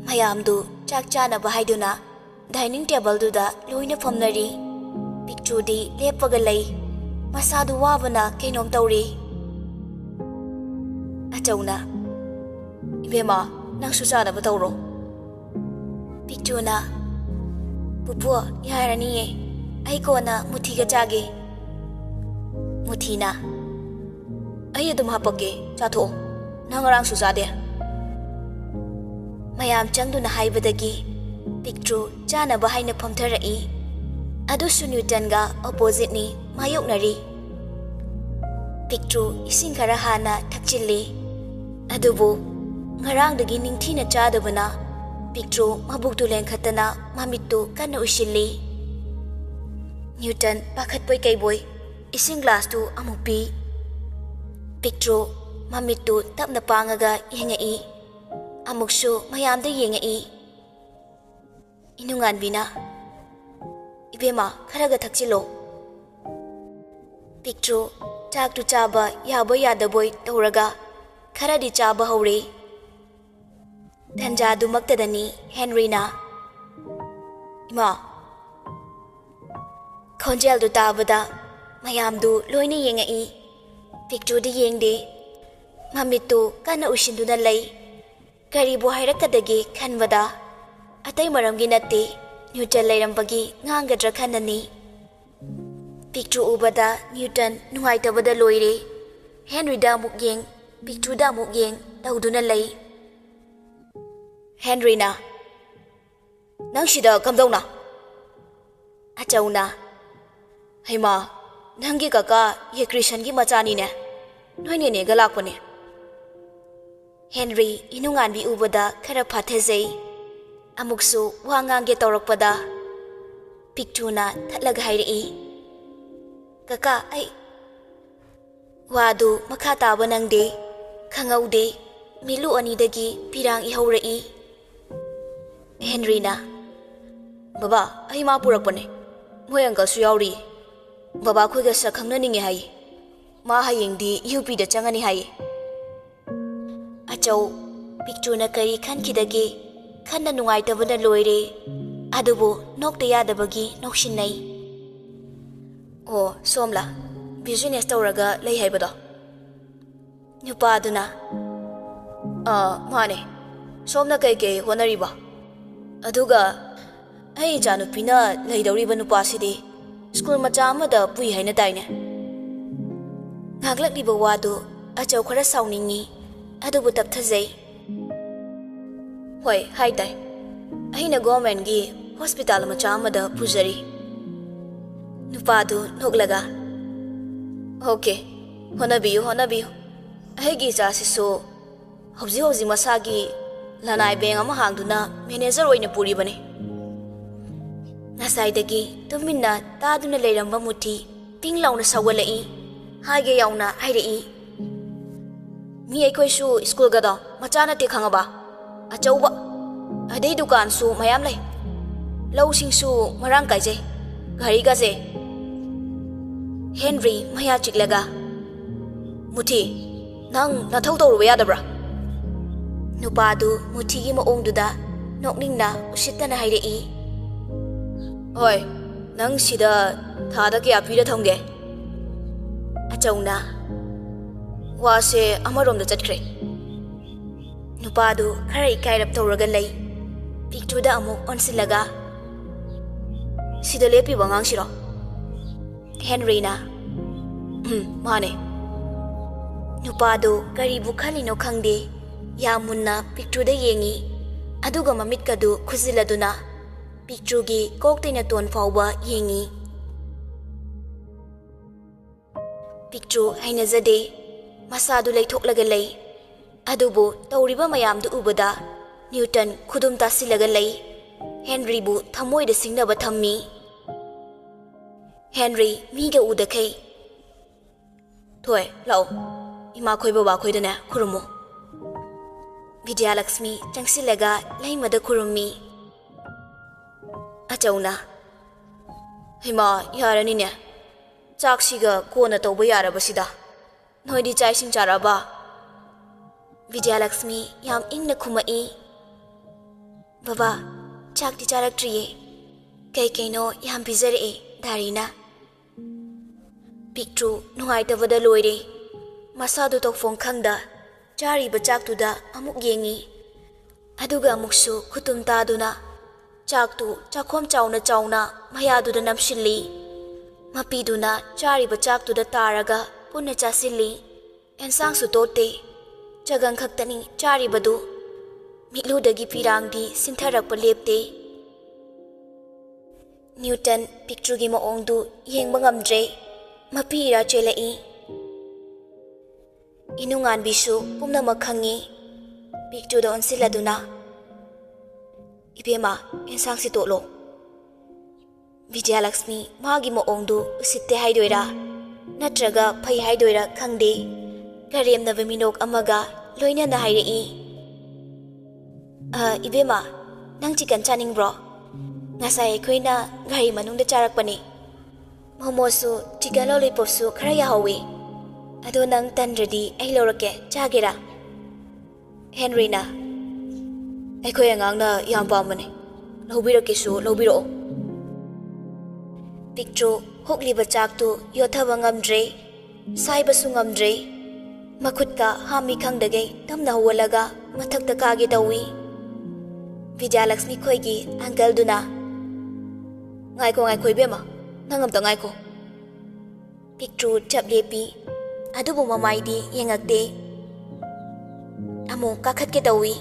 ꯃꯌꯥꯝꯗꯨ ꯆꯥꯛ ꯆꯥꯅꯕ ꯍꯥꯏꯗꯨꯅ ꯗꯥꯏꯅꯤꯡ ꯇꯦꯕꯜꯗꯨꯗ ꯂꯣꯏꯅ ꯐꯝꯅꯔꯤ꯫ ꯄꯤꯛꯇ꯭ꯔꯨꯗꯤ ꯂꯦꯞꯄꯒ ꯂꯩ꯫ ꯃꯁꯥꯗꯨ ꯋꯥꯕꯅ ꯀꯩꯅꯣꯝ ꯇꯧꯔꯤ꯫ ꯑꯆꯧꯅ, "ꯏꯕꯦꯝꯃ, ꯅꯪꯁꯨ ꯆꯥꯅꯕ ꯇꯧꯔꯣ꯫" ꯄꯤꯛꯇ꯭ꯔꯨꯅ, "ꯄꯨꯄꯨ, ꯌꯥꯔꯅꯤꯌꯦ, ꯑꯩ ꯀꯣꯟꯅ ꯃꯨꯊꯤꯒ ꯆꯥꯒꯦ꯫" ꯃꯨꯊꯤꯅ, "ꯑꯩ ꯑꯗꯨꯝ ꯍꯥꯄꯛꯀꯦ, ꯆꯥꯊꯣꯛꯑꯣ, ꯅꯪ ꯉꯔꯥꯡꯁꯨ ꯆꯥꯗꯦ꯫" ꯃꯌꯥꯝ ꯆꯪꯗꯨꯅ ꯍꯥꯏꯕꯗꯒꯤ ꯄꯤꯛꯇ꯭ꯔꯨ ꯆꯥꯅꯕ ꯍꯥꯏꯅ ꯐꯝꯊꯔꯛꯏ꯫ ꯑꯗꯨꯁꯨ ꯅ꯭ꯌꯨꯇꯟꯒ ꯑꯣꯄꯣꯖꯤꯠꯅꯤ ꯃꯥꯌꯣꯛꯅꯔꯤ꯫ ꯄꯤꯛꯇ꯭ꯔꯨ ꯏꯁꯤꯡ ꯈꯔ ꯍꯥꯟꯅ ꯊꯛꯆꯤꯜꯂꯤ꯫ ꯑꯗꯨꯕꯨ ꯉꯔꯥꯡꯗꯒꯤ ꯅꯤꯡꯊꯤꯅ ꯆꯥꯗꯕꯅ ꯄꯤꯛꯇ꯭ꯔꯨ ꯃꯕꯨꯛꯇꯨ ꯂꯦꯡꯈꯠꯇꯅ ꯃꯃꯤꯠꯇꯨ ꯀꯟꯅ ꯎꯏꯁꯤꯜꯂꯤ꯫ ꯅ꯭ꯌꯨꯇꯟ ꯄꯥꯈꯠꯄꯣꯏ ꯀꯩꯕꯣꯏ ꯏꯁꯤꯡ ꯒ꯭ꯂꯥꯁꯇꯨ ꯑꯃꯨꯛ ꯄꯤ꯫ ꯄꯤꯛꯇ꯭ꯔꯨ ꯃꯃꯤꯠꯇꯨ ꯇꯞꯅ ꯄꯥꯡꯉꯒ ꯌꯦꯡꯉꯛꯏ꯫ ꯑꯃꯨꯛꯁꯨ ꯃꯌꯥꯝꯗ ꯌꯦꯡꯉꯛꯏ꯫ ꯏꯅꯨꯉꯥꯟꯕꯤꯅ, "ꯏꯕꯦꯝꯃ, ꯈꯔꯒ ꯊꯛꯆꯤꯜꯂꯣ꯫" ꯄꯤꯛꯇ꯭ꯔꯨ ꯆꯥꯛꯇꯨ ꯆꯥꯕ ꯌꯥꯕꯣꯏ ꯌꯥꯗꯕꯣꯏ ꯇꯧꯔꯒ ꯈꯔꯗꯤ ꯆꯥꯕ ꯍꯧꯔꯦ꯫ ꯇꯟꯖꯥꯗꯨꯃꯛꯇꯗꯅꯤ ꯍꯦꯟꯔꯤꯅ, "ꯏꯃꯥ!" ꯈꯣꯟꯖꯦꯜꯗꯨ ꯇꯥꯕꯗ ꯃꯌꯥꯝꯗꯨ ꯂꯣꯏꯅ ꯌꯦꯡꯉꯛꯏ꯫ ꯄꯤꯛꯇ꯭ꯔꯨꯗꯤ ꯌꯦꯡꯗꯦ꯫ ꯃꯃꯤꯠꯇꯨ ꯀꯟꯅ ꯎꯏꯁꯤꯟꯗꯨꯅ ꯂꯩ꯫ ꯀꯔꯤꯕꯨ ꯍꯥꯏꯔꯛꯀꯗꯒꯦ ꯈꯟꯕꯗ, ꯑꯇꯩ ꯃꯔꯝꯒꯤ ꯅꯠꯇꯦ, ꯅ꯭ꯌꯨꯇꯟ ꯂꯩꯔꯝꯕꯒꯤ ꯉꯥꯡꯒꯗ꯭ꯔꯥ ꯈꯟꯅꯅꯤ꯫ ꯄꯤꯛꯇ꯭ꯔꯨ ꯎꯕꯗ ꯅ꯭ꯌꯨꯇꯟ ꯅꯨꯡꯉꯥꯏꯇꯕꯗ ꯂꯣꯏꯔꯦ꯫ ꯍꯦꯟꯔꯤꯗ ꯑꯃꯨꯛ ꯌꯦꯡ, ꯄꯤꯛꯇ꯭ꯔꯨꯗ ꯑꯃꯨꯛ ꯌꯦꯡ ꯇꯧꯗꯨꯅ ꯂꯩ꯫ ꯍꯦꯟꯔꯤꯅ, "ꯅꯪ ꯁꯤꯗ ꯀꯝꯗꯧꯅ?" ꯑꯆꯧꯅ, "ꯍꯩꯃꯥ, ꯅꯪꯒꯤ ꯀꯀꯥ ꯌꯦꯀ꯭ꯔꯤꯁꯟꯒꯤ ꯃꯆꯥꯅꯤꯅꯦ꯫ ꯅꯣꯏ ꯅꯦꯅꯦꯒ ꯂꯥꯛꯄꯅꯦ꯫" ꯍꯦꯟꯔꯤ ꯏꯅꯨꯡꯉꯥꯟꯕꯤ ꯎꯕꯗ ꯈꯔ ꯐꯥꯊꯖꯩ꯫ ꯑꯃꯨꯛꯁꯨ ꯋꯥ ꯉꯥꯡꯒꯦ ꯇꯧꯔꯛꯄꯗ ꯄꯤꯛꯇ꯭ꯔꯨꯅ ꯊꯠꯂꯒ ꯍꯥꯏꯔꯛꯏ, "ꯀꯀꯥ, ꯑꯩ..." ꯋꯥꯗꯨ ꯃꯈꯥ ꯇꯥꯕ ꯅꯪꯗꯦ, ꯈꯪꯍꯧꯗꯦ꯫ ꯃꯤꯠꯂꯨ ꯑꯅꯤꯗꯒꯤ ꯄꯤꯔꯥꯡ ꯏꯍꯧꯔꯛꯏ꯫ ꯍꯦꯟꯔꯤꯅ, "ꯕꯕꯥ, ꯑꯩ ꯃꯥ ꯄꯨꯔꯛꯄꯅꯦ꯫ ꯃꯣꯏ ꯑꯪꯀꯜꯁꯨ ꯌꯥꯎꯔꯤ꯫ ꯕꯕꯥ ꯈꯣꯏꯒ ꯁꯛ ꯈꯪꯅꯅꯤꯡꯉꯦ ꯍꯥꯏꯌꯦ꯫ ꯃꯥ ꯍꯌꯦꯡꯗꯤ ꯌꯨ ꯄꯤꯗ ꯆꯪꯉꯅꯤ ꯍꯥꯏꯌꯦ꯫" ꯑꯆꯧ, ꯄꯤꯛꯇ꯭ꯔꯨꯅ ꯀꯔꯤ ꯈꯟꯈꯤꯗꯒꯦ? ꯈꯟꯅ ꯅꯨꯡꯉꯥꯏꯇꯕꯅ ꯂꯣꯏꯔꯦ꯫ ꯑꯗꯨꯕꯨ ꯅꯣꯛꯇ ꯌꯥꯗꯕꯒꯤ ꯅꯣꯛꯁꯤꯟꯅꯩ꯫ "ꯑꯣ, ꯁꯣꯝꯂꯥ, ꯕꯤꯖꯤꯅꯦꯁ ꯇꯧꯔꯒ ꯂꯩ ꯍꯥꯏꯕꯗꯣ?" ꯅꯨꯄꯥꯗꯨꯅ, "ꯑꯥ, ꯃꯥꯅꯦ꯫ ꯁꯣꯝꯅ ꯀꯩꯀꯩ ꯍꯣꯠꯅꯔꯤꯕ? ꯑꯗꯨꯒ ꯑꯩ ꯏꯆꯥꯅꯨꯄꯤꯅ ꯂꯩꯗꯧꯔꯤꯕ ꯅꯨꯄꯥꯁꯤꯗꯤ ꯁ꯭ꯀꯨꯜ ꯃꯆꯥ ꯑꯃꯗ ꯄꯨꯏ ꯍꯥꯏꯅ ꯇꯥꯏꯅꯦ?" ꯉꯥꯡꯂꯛꯂꯤꯕ ꯋꯥꯗꯨ ꯑꯆꯧ ꯈꯔ ꯁꯥꯎꯅꯤꯡꯉꯤ, ꯑꯗꯨꯕꯨ ꯇꯞꯊꯖꯩ꯫ "ꯍꯣꯏ, ꯍꯥꯏ ꯇꯥꯏ꯫ ꯑꯩꯅ ꯒꯣꯔꯃꯦꯟꯒꯤ ꯍꯣꯁꯄꯤꯇꯥꯜ ꯃꯆꯥ ꯑꯃꯗ ꯄꯨꯖꯔꯤ꯫" ꯅꯨꯄꯥꯗꯨ ꯅꯣꯛꯂꯒ, "ꯑꯣꯀꯦ, ꯍꯣꯠꯅꯕꯤꯌꯨ, ꯍꯣꯠꯅꯕꯤꯌꯨ꯫ ꯑꯩꯒꯤ ꯏꯆꯥꯁꯤꯁꯨ ꯍꯧꯖꯤꯛ ꯍꯧꯖꯤꯛ ꯃꯁꯥꯒꯤ ꯂꯅꯥꯏ ꯕꯦꯡ ꯑꯃ ꯍꯥꯡꯗꯨꯅ ꯃꯦꯅꯦꯖꯔ ꯑꯣꯏꯅ ꯄꯨꯔꯤꯕꯅꯤ꯫" ꯉꯁꯥꯏꯗꯒꯤ ꯇꯨꯃꯤꯟꯅ ꯇꯥꯗꯨꯅ ꯂꯩꯔꯝꯕ ꯃꯨꯊꯤ ꯄꯤꯡ ꯂꯥꯎꯅ ꯁꯧꯒꯠꯂꯛꯏ꯫ ꯍꯥꯏꯒꯦ ꯌꯥꯎꯅ ꯍꯥꯏꯔꯛꯏ, "ꯃꯤ ꯑꯩꯈꯣꯏꯁꯨ ꯁ꯭ꯀꯨꯜꯒꯗꯣ ꯃꯆꯥ ꯅꯠꯇꯦ ꯈꯪꯉꯕ? ꯑꯆꯧꯕ꯫ ꯑꯗꯩ ꯗꯨꯀꯥꯟꯁꯨ ꯃꯌꯥꯝ ꯂꯩ꯫ ꯂꯧꯁꯤꯡꯁꯨ ꯃꯔꯥꯡ ꯀꯥꯏꯖꯩ꯫ ꯒꯥꯔꯤꯒꯁꯦ꯫" ꯍꯦꯟꯔꯤ ꯃꯌꯥ ꯆꯤꯛꯂꯒ, "ꯃꯨꯊꯤ, ꯅꯪ ꯅꯊꯧ ꯇꯧꯔꯨꯕ ꯌꯥꯗꯕ꯭ꯔꯥ?" ꯅꯨꯄꯥꯗꯨ ꯃꯨꯊꯤꯒꯤ ꯃꯑꯣꯡꯗꯨꯗ ꯅꯣꯛꯅꯤꯡꯅ ꯎꯁꯤꯠꯇꯅ ꯍꯥꯏꯔꯛꯏ꯫ "ꯍꯣꯏ, ꯅꯪ ꯁꯤꯗ ꯊꯥꯗ ꯀꯌꯥ ꯄꯤꯔ ꯊꯝꯒꯦ?" ꯑꯆꯧꯅ ꯋꯥꯁꯦ ꯑꯃꯔꯣꯝꯗ ꯆꯠꯈ꯭ꯔꯦ꯫ ꯅꯨꯄꯥꯗꯨ ꯈꯔ ꯏꯀꯥꯏꯔꯞ ꯇꯧꯔꯒ ꯂꯩ꯫ ꯄꯤꯛꯇ꯭ꯔꯨꯗ ꯑꯃꯨꯛ ꯑꯣꯟꯁꯤꯜꯂꯒ, "ꯁꯤꯗ ꯂꯦꯞꯄꯤꯕ ꯑꯉꯥꯡꯁꯤꯔꯣ?" ꯍꯦꯟꯔꯤꯅ, "ꯎꯝ, ꯃꯥꯅꯦ꯫" ꯅꯨꯄꯥꯗꯨ ꯀꯔꯤꯕꯨ ꯈꯜꯂꯤꯅꯣ ꯈꯪꯗꯦ, ꯌꯥꯝ ꯃꯨꯟꯅ ꯄꯤꯛꯇ꯭ꯔꯨꯗ ꯌꯦꯡꯉꯤ, ꯑꯗꯨꯒ ꯃꯃꯤꯠꯀꯗꯨ ꯈꯨꯖꯤꯜꯂꯗꯨꯅ ꯄꯤꯛꯇ꯭ꯔꯨꯒꯤ ꯀꯣꯛꯇꯩꯅ ꯇꯣꯟ ꯐꯥꯎꯕ ꯌꯦꯡꯉꯤ꯫ ꯄꯤꯛꯇ꯭ꯔꯨ ꯍꯩꯅꯖꯗꯦ꯫ ꯃꯁꯥꯗꯨ ꯂꯩꯊꯣꯛꯂꯒ ꯂꯩ꯫ ꯑꯗꯨꯕꯨ ꯇꯧꯔꯤꯕ ꯃꯌꯥꯝꯗꯨ ꯎꯕꯗ ꯅ꯭ꯌꯨꯇꯟ ꯈꯨꯗꯨꯝ ꯇꯥꯁꯤꯜꯂꯒ ꯂꯩ꯫ ꯍꯦꯟꯔꯤꯕꯨ ꯊꯃꯣꯏꯗ ꯁꯤꯡꯅꯕ ꯊꯝꯃꯤ꯫ ꯍꯦꯟꯔꯤ ꯃꯤꯒ ꯎꯗꯈꯩ, "ꯊꯣꯏ, ꯂꯥꯛꯑꯣ꯫ ꯏꯃꯥꯈꯣꯏ ꯕꯕꯥꯈꯣꯏꯗꯅꯦ ꯈꯨꯔꯨꯝꯃꯨ꯫" ꯕꯤꯗ꯭ꯌꯥꯂꯛꯁꯃꯤ ꯆꯪꯁꯤꯜꯂꯒ ꯂꯩꯃꯗ ꯈꯨꯔꯨꯝꯃꯤ꯫ ꯑꯆꯧꯅ, "ꯍꯩꯃꯥ, ꯌꯥꯔꯅꯤꯅꯦ꯫ ꯆꯥꯛꯁꯤꯒ ꯀꯣꯟꯅ ꯇꯧꯕ ꯌꯥꯔꯕꯁꯤꯗ꯫ ꯅꯣꯏꯗꯤ ꯆꯥꯛ ꯏꯁꯤꯡ ꯆꯥꯔꯛꯑꯕ?" ꯕꯤꯗ꯭ꯌꯥꯂꯛꯁꯃꯤ ꯌꯥꯝ ꯏꯪꯅ ꯈꯨꯝꯃꯛꯏ, "ꯕꯕꯥ, ꯆꯥꯛꯇꯤ ꯆꯥꯔꯛꯇ꯭ꯔꯤꯌꯦ꯫ ꯀꯩ ꯀꯩꯅꯣ ꯌꯥꯝ ꯄꯤꯖꯔꯛꯑꯦ ꯗꯥꯔꯤꯅ꯫" ꯄꯤꯛꯇ꯭ꯔꯨ ꯅꯨꯡꯉꯥꯏꯇꯕꯗ ꯂꯣꯏꯔꯦ꯫ ꯃꯁꯥꯗꯨ ꯇꯧꯐꯝ ꯈꯪꯗ ꯆꯥꯔꯤꯕ ꯆꯥꯛꯇꯨꯗ ꯑꯃꯨꯛ ꯌꯦꯡꯉꯤ꯫ ꯑꯗꯨꯒ ꯑꯃꯨꯛꯁꯨ ꯈꯨꯇꯨꯝ ꯇꯥꯗꯨꯅ ꯆꯥꯛꯇꯨ ꯆꯥꯛꯈꯣꯝ ꯆꯥꯎꯅ ꯆꯥꯎꯅ ꯃꯌꯥꯗꯨꯗ ꯅꯝꯁꯤꯜꯂꯤ꯫ ꯃꯄꯤꯗꯨꯅ ꯆꯥꯔꯤꯕ ꯆꯥꯛꯇꯨꯗ ꯇꯥꯔꯒ ꯄꯨꯟꯅ ꯆꯥꯁꯤꯜꯂꯤ꯫ ꯑꯦꯟꯁꯥꯡꯁꯨ ꯇꯣꯠꯇꯦ꯫ ꯆꯒꯪ ꯈꯛꯇꯅꯤ ꯆꯥꯔꯤꯕꯗꯨ꯫ ꯃꯤꯠꯂꯨꯗꯒꯤ ꯄꯤꯔꯥꯡꯗꯤ ꯁꯤꯟꯊꯔꯛꯄ ꯂꯦꯞꯇꯦ꯫ ꯅ꯭ꯌꯨꯇꯟ ꯄꯤꯛꯇ꯭ꯔꯨꯒꯤ ꯃꯑꯣꯡꯗꯨ ꯌꯦꯡꯕ ꯉꯝꯗ꯭ꯔꯦ꯫ ꯃꯄꯤ ꯏꯔꯥ ꯆꯦꯜꯂꯛꯏ꯫ ꯏꯅꯨꯡꯉꯥꯟꯕꯤꯁꯨ ꯄꯨꯝꯅꯃꯛ ꯈꯪꯉꯤ꯫ ꯄꯤꯛꯇ꯭ꯔꯨꯗ ꯑꯣꯟꯁꯤꯜꯂꯗꯨꯅ, "ꯏꯕꯦꯝꯃ, ꯑꯦꯟꯁꯥꯡꯁꯤ ꯇꯣꯠꯂꯣ꯫" ꯕꯤꯗ꯭ꯌꯥꯂꯛꯁꯃꯤ ꯃꯥꯒꯤ ꯃꯑꯣꯡꯗꯨ ꯎꯁꯤꯠꯇꯦ ꯍꯥꯏꯗꯣꯏꯔꯥ ꯅꯠꯇ꯭ꯔꯒ ꯐꯩ ꯍꯥꯏꯗꯣꯏꯔꯥ ꯈꯪꯗꯦ, ꯀꯔꯦꯝꯅꯕ ꯃꯤꯅꯣꯛ ꯑꯃꯒ ꯂꯣꯏꯅꯅ ꯍꯥꯏꯔꯛꯏ, "ꯑ, ꯏꯕꯦꯝꯃ, ꯅꯪ ꯆꯤꯀꯟ ꯆꯥꯅꯤꯡꯕ꯭ꯔꯣ? ꯉꯁꯥꯏ ꯑꯩꯈꯣꯏꯅ ꯒꯥꯔꯤ ꯃꯅꯨꯡꯗ ꯆꯥꯔꯛꯄꯅꯦ꯫ ꯃꯣꯃꯣꯁꯨ ꯆꯤꯀꯟ ꯂꯣꯂꯤꯄꯣꯞꯁꯨ ꯈꯔ ꯌꯥꯍꯧꯋꯤ꯫ ꯑꯗꯣ ꯅꯪ ꯇꯟꯗ꯭ꯔꯗꯤ ꯑꯩ ꯂꯧꯔꯛꯀꯦ, ꯆꯥꯒꯦꯔꯥ?" ꯍꯦꯟꯔꯤꯅ, "ꯑꯩꯈꯣꯏ ꯑꯉꯥꯡꯅ ꯌꯥꯝ ꯄꯥꯝꯕꯅꯦ, ꯂꯧꯕꯤꯔꯛꯀꯦꯁꯨ ꯂꯧꯕꯤꯔꯛꯑꯣ꯫" ꯄꯤꯛꯇ꯭ꯔꯨ ꯍꯨꯛꯂꯤꯕ ꯆꯥꯛꯇꯨ ꯌꯣꯠꯊꯕ ꯉꯝꯗ꯭ꯔꯦ, ꯁꯥꯏꯕꯁꯨ ꯉꯝꯗ꯭ꯔꯦ꯫ ꯃꯈꯨꯠꯀ ꯍꯥꯝꯃꯤ ꯈꯪꯗꯒꯩ ꯇꯞꯅ ꯍꯧꯒꯠꯂꯒ ꯃꯊꯛꯇ ꯀꯥꯒꯦ ꯇꯧꯏ꯫ ꯕꯤꯗ꯭ꯌꯥꯂꯛꯁꯃꯤ ꯈꯣꯏꯒꯤ ꯑꯪꯀꯜꯗꯨꯅ, "ꯉꯥꯏꯈꯣ, ꯉꯥꯏꯈꯣ ꯏꯕꯦꯝꯃ, ꯅꯪ ꯑꯝꯇ ꯉꯥꯏꯈꯣ꯫" ꯄꯤꯛꯇ꯭ꯔꯨ ꯆꯞ ꯂꯦꯞꯄꯤ, ꯑꯗꯨꯕꯨ ꯃꯃꯥꯏꯗꯤ ꯌꯦꯡꯉꯛꯇꯦ꯫ ꯑꯃꯨꯛ ꯀꯥꯈꯠꯀꯦ ꯇꯧꯏ꯫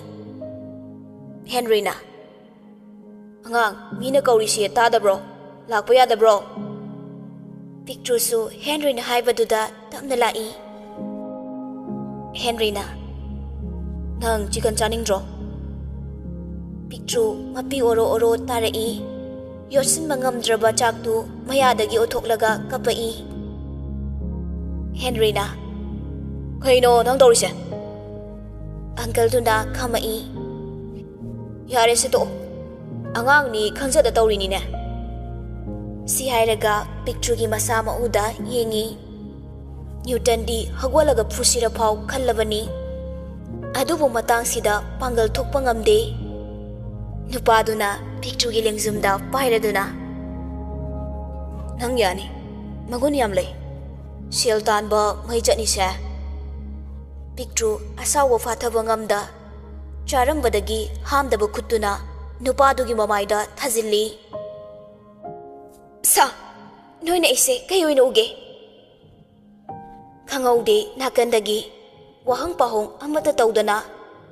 ꯍꯦꯟꯔꯤꯅ, "ꯑꯉꯥꯡ, ꯃꯤꯅ ꯀꯧꯔꯤꯁꯦ ꯇꯥꯗꯕ꯭ꯔꯣ? ꯂꯥꯛꯄ ꯌꯥꯗꯕ꯭ꯔꯣ?" ꯄꯤꯛꯇ꯭ꯔꯨꯁꯨ ꯍꯦꯟꯔꯤꯅ ꯍꯥꯏꯕꯗꯨꯗ ꯇꯞꯅ ꯂꯥꯛꯏ꯫ ꯍꯦꯟꯔꯤꯅ, "ꯅꯪ ꯆꯤꯀꯟ ꯆꯥꯅꯤꯡꯗ꯭ꯔꯣ?" ꯄꯤꯛꯇ꯭ꯔꯨ ꯃꯄꯤ ꯑꯣꯔꯣ ꯑꯣꯔꯣ ꯇꯥꯔꯛꯏ꯫ ꯌꯣꯠꯁꯤꯟꯕ ꯉꯝꯗ꯭ꯔꯕ ꯆꯥꯛꯇꯨ ꯃꯌꯥꯗꯒꯤ ꯑꯣꯊꯣꯛꯂꯒ ꯀꯞꯄꯛꯏ꯫ ꯍꯦꯟꯔꯤꯅ, "ꯀꯩꯅꯣ ꯅꯪ ꯇꯧꯔꯤꯁꯦ?" ꯑꯪꯀꯜꯗꯨꯅ ꯈꯥꯝꯃꯛꯏ꯫ "ꯌꯥꯔꯦꯁꯦ, ꯇꯣꯛꯑꯣ꯫ ꯑꯉꯥꯡꯅꯤ ꯈꯪꯖꯗ ꯇꯧꯔꯤꯅꯤꯅꯦ꯫" ꯁꯤ ꯍꯥꯏꯔꯒ ꯄꯤꯛꯇ꯭ꯔꯨꯒꯤ ꯃꯁꯥ ꯃꯎꯗ ꯌꯦꯡꯉꯤ꯫ ꯅ꯭ꯌꯨꯇꯟꯗꯤ ꯍꯧꯒꯠꯂꯒ ꯐꯨꯁꯤꯔ ꯐꯥꯎ ꯈꯜꯂꯕꯅꯤ꯫ ꯑꯗꯨꯕꯨ ꯃꯇꯥꯡꯁꯤꯗ ꯄꯥꯡꯒꯜ ꯊꯣꯛꯄ ꯉꯝꯗꯦ꯫ ꯅꯨꯄꯥꯗꯨꯅ ꯄꯤꯛꯇ꯭ꯔꯨꯒꯤ ꯂꯦꯡꯖꯨꯝꯗ ꯄꯥꯏꯔꯗꯨꯅ, "ꯅꯪ ꯌꯥꯅꯤ꯫ ꯃꯒꯨꯟ ꯌꯥꯝ ꯂꯩ꯫ ꯁꯦꯜ ꯇꯥꯟꯕ ꯃꯩ ꯆꯠꯅꯤꯁꯦ꯫" ꯄꯤꯛꯇ꯭ꯔꯨ ꯑꯁꯥꯎꯕ ꯐꯥꯊꯕ ꯉꯝꯗ ꯆꯥꯔꯝꯕꯗꯒꯤ ꯍꯥꯝꯗꯕ ꯈꯨꯠꯇꯨꯅ ꯅꯨꯄꯥꯗꯨꯒꯤ ꯃꯃꯥꯏꯗ ꯊꯥꯖꯤꯜꯂꯤ꯫ "ꯁꯥ, ꯅꯣꯏꯅ ꯑꯩꯁꯦ ꯀꯩ ꯑꯣꯏꯅ ꯎꯒꯦ?" ꯈꯪꯍꯧꯗꯦ ꯅꯥꯀꯟꯗꯒꯤ ꯋꯥꯍꯪ ꯄꯥꯎꯍꯪ ꯑꯃꯠꯇ ꯇꯧꯗꯅ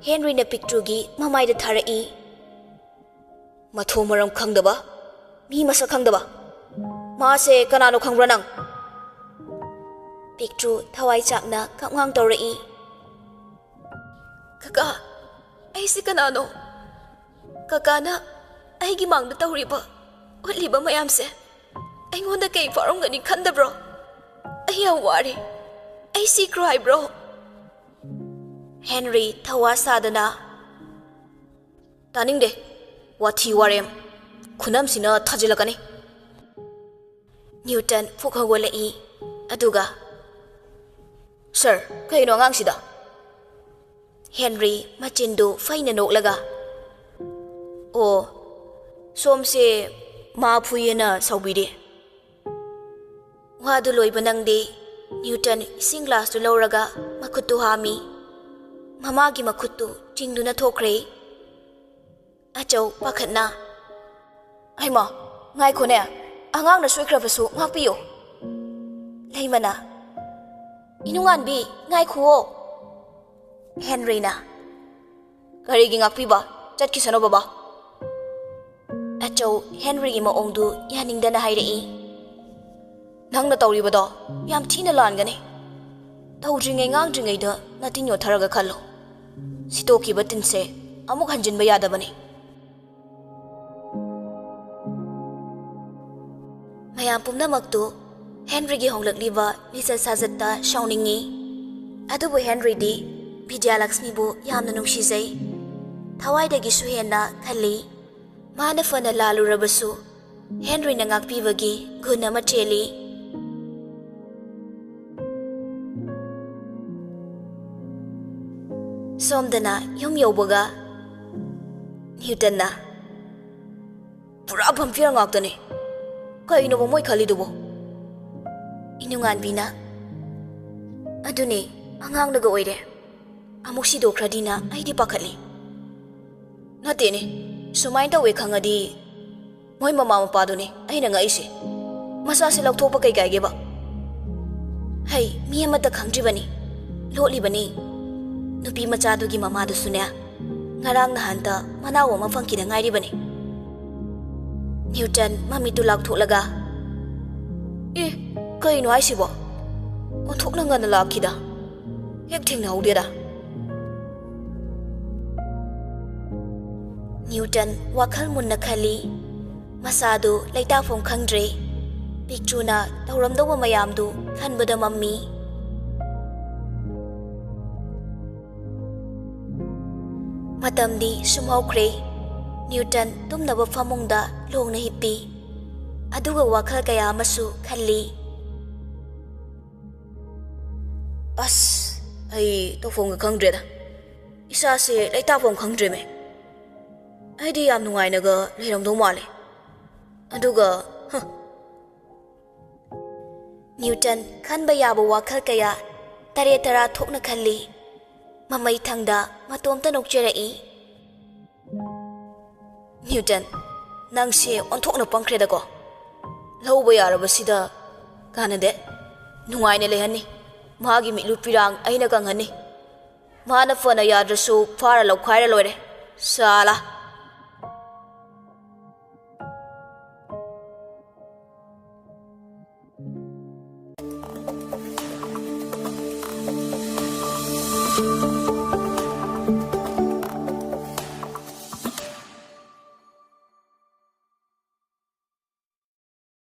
ꯍꯦꯟꯔꯤꯅ ꯄꯤꯛꯇ꯭ꯔꯨꯒꯤ ꯃꯃꯥꯏꯗ ꯊꯥꯔꯛꯏ꯫ "ꯃꯊꯣꯡ ꯃꯔꯝ ꯈꯪꯗꯕ, ꯃꯤ ꯃꯁꯛ ꯈꯪꯗꯕ꯫ ꯃꯥꯁꯦ ꯀꯅꯥꯅꯣ ꯈꯪꯕ꯭ꯔꯥ ꯅꯪ?" ꯄꯤꯛꯇ꯭ꯔꯨ ꯊꯋꯥꯏ ꯆꯥꯛꯅ ꯀꯞꯉꯥꯡ ꯇꯧꯔꯛꯏ꯫ "ꯀꯀꯥ, ꯑꯩꯁꯦ ꯀꯅꯥꯅꯣ? ꯀꯀꯥꯅ ꯑꯩꯒꯤ ꯃꯥꯡꯗ ꯇꯧꯔꯤꯕ, ꯎꯠꯂꯤꯕ ꯃꯌꯥꯝꯁꯦ ꯑꯩꯉꯣꯟꯗ ꯀꯩ ꯐꯥꯎꯔꯝꯒꯅꯤ ꯈꯟꯗꯕ꯭ꯔꯣ? ꯑꯩ ꯌꯥꯝ ꯋꯥꯔꯦ꯫ ꯑꯩ ꯁꯤꯈ꯭ꯔꯣ ꯍꯥꯏꯕ꯭ꯔꯣ?" ꯍꯦꯟꯔꯤ ꯊꯧꯋꯥ ꯁꯥꯗꯅ, "ꯇꯥꯅꯤꯡꯗꯦ꯫ ꯋꯥꯊꯤ ꯋꯥꯔꯦꯝ꯫ ꯈꯨꯅꯝꯁꯤꯅ ꯊꯥꯖꯤꯜꯂꯛꯀꯅꯤ꯫" ꯅ꯭ꯌꯨꯇꯟ ꯐꯨꯛ ꯍꯧꯒꯠꯂꯛꯏ꯫ ꯑꯗꯨꯒ, "ꯁꯥꯔ, ꯀꯩꯅꯣ ꯑꯉꯥꯡꯁꯤꯗ?" ꯍꯦꯟꯔꯤ ꯃꯆꯤꯟꯗꯨ ꯐꯩꯅ ꯅꯣꯛꯂꯒ, "ꯑꯣ, ꯁꯣꯝꯁꯦ ꯃꯥ ꯐꯨꯏꯌꯦꯅ ꯁꯥꯎꯕꯤꯔꯦ꯫" ꯋꯥꯗꯨ ꯂꯣꯏꯕ ꯅꯪꯗꯦ꯫ ꯅ꯭ꯌꯨꯇꯟ ꯏꯁꯤꯡ ꯒ꯭ꯂꯥꯁꯇꯨ ꯂꯧꯔꯒ ꯃꯈꯨꯠꯇꯨ ꯍꯥꯝꯃꯤ꯫ ꯃꯃꯥꯒꯤ ꯃꯈꯨꯠꯇꯨ ꯆꯤꯡꯗꯨꯅ ꯊꯣꯛꯈ꯭ꯔꯦ꯫ ꯑꯆꯧ ꯄꯥꯈꯠꯅ, "ꯍꯩꯃꯥ, ꯉꯥꯏꯈꯣꯅꯦ, ꯑꯉꯥꯡꯅ ꯁꯣꯏꯈ꯭ꯔꯕꯁꯨ ꯉꯥꯛꯄꯤꯌꯨ꯫" ꯂꯩꯃꯅ, "ꯏꯅꯨꯡꯉꯥꯟꯕꯤ, ꯉꯥꯏꯈꯨꯋꯣ꯫" ꯍꯦꯟꯔꯤꯅ, "ꯀꯔꯤꯒꯤ ꯉꯥꯛꯄꯤꯕ? ꯆꯠꯈꯤꯁꯅꯨ ꯕꯕꯥ꯫" ꯑꯆꯧ ꯍꯦꯟꯔꯤꯒꯤ ꯃꯑꯣꯡꯗꯨ ꯌꯥꯅꯤꯡꯗꯅ ꯍꯥꯏꯔꯛꯏ꯫ "ꯅꯪꯅ ꯇꯧꯔꯤꯕꯗꯣ ꯌꯥꯝ ꯊꯤꯅ ꯂꯥꯟꯒꯅꯤ꯫ ꯇꯧꯗ꯭ꯔꯤꯉꯩ ꯉꯥꯡꯗ꯭ꯔꯤꯉꯩꯗ ꯅꯇꯤꯟ ꯌꯣꯠꯊꯔꯒ ꯈꯜꯂꯨ꯫ ꯁꯤꯠꯇꯣꯛꯈꯤꯕ ꯇꯤꯟꯁꯦ ꯑꯃꯨꯛ ꯍꯟꯖꯤꯟꯕ ꯌꯥꯗꯕꯅꯤ꯫" ꯃꯌꯥꯝ ꯄꯨꯝꯅꯃꯛꯇꯨ ꯍꯦꯟꯔꯤꯒꯤ ꯍꯣꯡꯂꯛꯂꯤꯕ ꯂꯤꯆꯠ ꯁꯥꯖꯠꯇ ꯁꯥꯎꯅꯤꯡꯏ꯫ ꯑꯗꯨꯕꯨ ꯍꯦꯟꯔꯤꯗꯤ ꯕꯤꯗ꯭ꯌꯥꯂꯛꯁꯃꯤꯕꯨ ꯌꯥꯝꯅ ꯅꯨꯡꯁꯤꯖꯩ꯫ ꯊꯋꯥꯏꯗꯒꯤꯁꯨ ꯍꯦꯟꯅ ꯈꯜꯂꯤ꯫ ꯃꯥꯅ ꯐꯅ ꯂꯥꯜꯂꯨꯔꯕꯁꯨ ꯍꯦꯟꯔꯤꯅ ꯉꯥꯛꯄꯤꯕꯒꯤ ꯒꯨꯟ ꯑꯃ ꯆꯦꯜꯂꯤ꯫ ꯁꯣꯝꯗꯅ ꯌꯨꯝ ꯌꯧꯕꯒ ꯅ꯭ꯌꯨꯇꯟꯅ, "ꯄꯨꯔꯥ ꯚꯝꯄꯤꯌꯔ ꯉꯥꯛꯇꯅꯦ꯫ ꯀꯩꯅꯣꯕ ꯃꯣꯏ ꯈꯜꯂꯤꯗꯨꯕꯣ?" ꯏꯅꯨꯉꯥꯟꯕꯤꯅ, "ꯑꯗꯨꯅꯦ, ꯑꯉꯥꯡꯅꯒ ꯑꯣꯏꯔꯦ꯫ ꯑꯃꯨꯛ ꯁꯤꯗꯣꯛꯈ꯭ꯔꯗꯤꯅ ꯑꯩꯗꯤ ꯄꯥꯈꯠꯂꯤ꯫" "ꯅꯠꯇꯦꯅꯦ, ꯁꯨꯃꯥꯏꯅ ꯇꯧꯋꯦ ꯈꯪꯉꯗꯤ ꯃꯣꯏ ꯃꯃꯥ ꯃꯄꯥꯗꯨꯅꯦ ꯑꯩꯅ ꯉꯛꯏꯁꯦ꯫ ꯃꯆꯥꯁꯦ ꯂꯧꯊꯣꯛꯄ ꯀꯩ ꯀꯥꯏꯒꯦꯕ?" "ꯍꯩ, ꯃꯤ ꯑꯃꯠꯇ ꯈꯪꯗ꯭ꯔꯤꯕꯅꯤ꯫ ꯂꯣꯠꯂꯤꯕꯅꯤ꯫ ꯅꯨꯄꯤ ꯃꯆꯥꯗꯨꯒꯤ ꯃꯃꯥꯗꯨꯁꯨꯅꯦ, ꯉꯔꯥꯡ ꯅꯍꯥꯟꯇ ꯃꯅꯥꯎ ꯑꯃ ꯐꯪꯈꯤꯗ ꯉꯥꯏꯔꯤꯕꯅꯤ꯫" ꯅ꯭ꯌꯨꯇꯟ ꯃꯃꯤꯠꯇꯨ ꯂꯥꯎꯊꯣꯛꯂꯒ, "ꯑꯦ, ꯀꯩꯅꯣ ꯍꯥꯏꯁꯤꯕꯣ? ꯑꯣꯟꯊꯣꯛꯅ ꯉꯟꯅ ꯂꯥꯛꯈꯤꯗ꯫ ꯍꯦꯛ ꯊꯦꯡꯅꯍꯧꯗꯦꯗ꯫" ꯅ꯭ꯌꯨꯇꯟ ꯋꯥꯈꯜ ꯃꯨꯟꯅ ꯈꯜꯂꯤ꯫ ꯃꯁꯥꯗꯨ ꯂꯩꯇꯥꯐꯝ ꯈꯪꯗ꯭ꯔꯦ꯫ ꯄꯤꯛꯇ꯭ꯔꯨꯅ ꯇꯧꯔꯝꯗꯧꯕ ꯃꯌꯥꯝꯗꯨ ꯈꯟꯕꯗ ꯃꯝꯃꯤ꯫ ꯃꯇꯝꯗꯤ ꯁꯨꯝ ꯍꯧꯈ꯭ꯔꯦ꯫ ꯅ꯭ꯌꯨꯇꯟ ꯇꯨꯝꯅꯕ ꯐꯃꯨꯡꯗ ꯂꯣꯡꯅ ꯍꯤꯞꯄꯤ꯫ ꯑꯗꯨꯒ ꯋꯥꯈꯜ ꯀꯌꯥ ꯑꯃꯁꯨ ꯈꯜꯂꯤ꯫ "ꯑꯁ, ꯑꯩ ꯇꯧꯐꯝꯒ ꯈꯪꯗ꯭ꯔꯦꯗ꯫ ꯏꯁꯥꯁꯦ ꯂꯩꯇꯥꯐꯝ ꯈꯪꯗ꯭ꯔꯦꯃꯦ꯫ ꯑꯩꯗꯤ ꯌꯥꯝ ꯅꯨꯡꯉꯥꯏꯅꯒ ꯂꯩꯔꯝꯗꯧ ꯃꯥꯜꯂꯦ꯫ ꯑꯗꯨꯒ, ꯍ꯫" ꯅ꯭ꯌꯨꯇꯟ ꯈꯟꯕ ꯌꯥꯕ ꯋꯥꯈꯜ ꯀꯌꯥ ꯇꯔꯦꯠ ꯇꯔꯥ ꯊꯣꯛꯅ ꯈꯜꯂꯤ꯫ ꯃꯃꯩ ꯊꯪꯗ ꯃꯇꯣꯝꯇ ꯅꯣꯛꯆꯔꯛꯏ꯫ "ꯅ꯭ꯌꯨꯇꯟ, ꯅꯪꯁꯦ ꯑꯣꯟꯊꯣꯛꯅ ꯄꯪꯈ꯭ꯔꯦꯗꯀꯣ꯫ ꯂꯧꯕ ꯌꯥꯔꯕꯁꯤꯗ ꯀꯥꯟꯅꯗꯦ꯫ ꯅꯨꯡꯉꯥꯏꯅ ꯂꯩꯍꯟꯅꯤ꯫ ꯃꯥꯒꯤ ꯃꯤꯠꯂꯨ ꯄꯤꯔꯥꯡ ꯑꯩꯅ ꯀꯪꯍꯟꯅꯤ꯫ ꯃꯥꯅ ꯐꯅ ꯌꯥꯗ꯭ꯔꯁꯨ ꯐꯥꯔ ꯂꯧꯈꯥꯏꯔ ꯂꯣꯏꯔꯦ꯫ ꯁꯥꯂꯥ!"